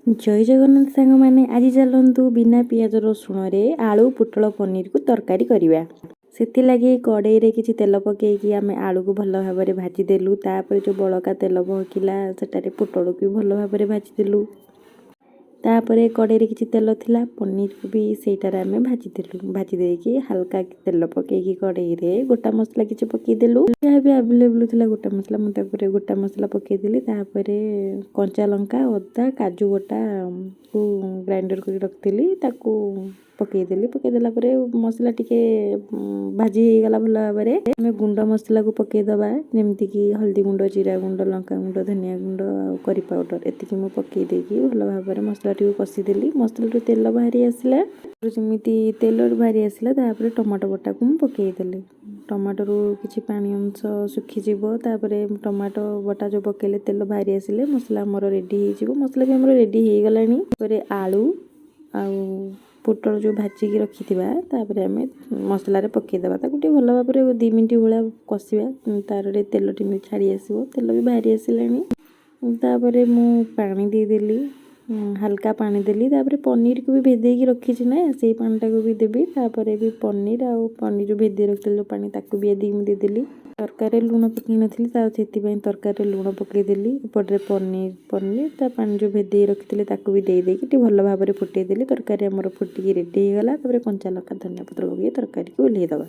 ଜୟ ଜଗନ୍ନାଥ ସାଙ୍ଗମାନେ। ଆଜି ଚାଲନ୍ତୁ ବିନା ପିଆଜ ରସୁଣରେ ଆଳୁ ପୋଟଳ ପନିରକୁ ତରକାରୀ କରିବା। ସେଥିଲାଗି କଡ଼େଇରେ କିଛି ତେଲ ପକାଇକି ଆମେ ଆଳୁକୁ ଭଲ ଭାବରେ ଭାଜିଦେଲୁ। ତାପରେ ଯେଉଁ ବଳକା ତେଲ ବହକିଲା, ସେଟାରେ ପୋଟଳକୁ ବି ଭଲ ଭାବରେ ଭାଜିଦେଲୁ। ତାପରେ କଡ଼େଇରେ କିଛି ତେଲ ଥିଲା, ପନିରକୁ ବି ସେଇଟାରେ ଆମେ ଭାଜିଦେଲୁ। ଭାଜି ଦେଇକି ହାଲକା ତେଲ ପକାଇକି କଡ଼େଇରେ ଗୋଟା ମସଲା କିଛି ପକାଇଦେଲୁ। ଯାହା ବି ଆଭେଲେବୁଲ୍ ଥିଲା ଗୋଟା ମସଲା, ମୁଁ ତାପରେ ଗୋଟା ମସଲା ପକାଇଦେଲି। ତାପରେ କଞ୍ଚା ଲଙ୍କା, ଅଦା, କାଜୁ ବଟାକୁ ଗ୍ରାଇଣ୍ଡର୍ କରି ରଖିଥିଲି, ତାକୁ ପକାଇଦେଲି। ପକାଇଦେଲା ପରେ ମସଲା ଟିକେ ଭାଜି ହେଇଗଲା ଭଲ ଭାବରେ। ଆମେ ଗୁଣ୍ଡ ମସଲାକୁ ପକାଇଦେବା, ଯେମିତିକି ହଳଦୀ ଗୁଣ୍ଡ, ଜିରା ଗୁଣ୍ଡ, ଲଙ୍କା ଗୁଣ୍ଡ, ଧନିଆ ଗୁଣ୍ଡ ଆଉ କରି ପାଉଡ଼ର। ଏତିକି ମୁଁ ପକାଇ ଦେଇକି ଭଲ ଭାବରେ ମସଲାଟିକୁ କଷିଦେଲି। ମସଲାରୁ ତେଲ ବାହାରି ଆସିଲା। ଯେମିତି ତେଲରୁ ବାହାରି ଆସିଲା, ତାପରେ ଟମାଟୋ ବଟାକୁ ମୁଁ ପକାଇଦେଲି। ଟମାଟୋରୁ କିଛି ପାଣି ଅଂଶ ଶୁଖିଯିବ। ତାପରେ ଟମାଟୋ ବଟା ଯେଉଁ ପକାଇଲେ, ତେଲ ବାହାରି ଆସିଲେ ମସଲା ଆମର ରେଡ଼ି ହେଇଯିବ। ମସଲା ବି ଆମର ରେଡ଼ି ହେଇଗଲାଣି। ତାପରେ ଆଳୁ ଆଉ ପୋଟଳ ଯେଉଁ ଭାଜିକି ରଖିଥିବା, ତାପରେ ଆମେ ମସଲାରେ ପକାଇଦେବା। ତାକୁ ଟିକେ ଭଲ ଭାବରେ 2 ମିନିଟ୍ ଭଳିଆ କଷିବା। ତାର ତେଲ ଟିକେ ଛାଡ଼ି ଆସିବ। ତେଲ ବି ବାହାରି ଆସିଲାଣି। ତାପରେ ମୁଁ ପାଣି ଦେଇଦେଲି, ହାଲକା ପାଣି ଦେଲି। ତାପରେ ପନିରକୁ ବି ଭେଦେଇକି ରଖିଛି ନା, ସେଇ ପାଣିଟାକୁ ବି ଦେବି। ତାପରେ ବି ପନିର ଆଉ ପନିର ଯେଉଁ ଭେଦେଇ ରଖିଥିଲି ଯେଉଁ ପାଣି, ତାକୁ ବି ଦେଇକି ମୁଁ ଦେଇଦେଲି। ତରକାରୀରେ ଲୁଣ ପକାଇ ନଥିଲି, ତା ସେଥିପାଇଁ ତରକାରୀରେ ଲୁଣ ପକାଇଦେଲି। ଏପଟରେ ପନିର ତା ପାଣି ଯେଉଁ ଭେଦେଇ ରଖିଥିଲି, ତାକୁ ବି ଦେଇ ଦେଇକି ଟିକେ ଭଲ ଭାବରେ ଫୁଟେଇଦେଲି। ତରକାରୀ ଆମର ଫୁଟିକି ରେଡ଼ି ହେଇଗଲା। ତାପରେ କଞ୍ଚା ଲଙ୍କା, ଧନିଆ ପତ୍ର ପକାଇକି ତରକାରୀକୁ ଓହ୍ଲେଇ ଦେବା।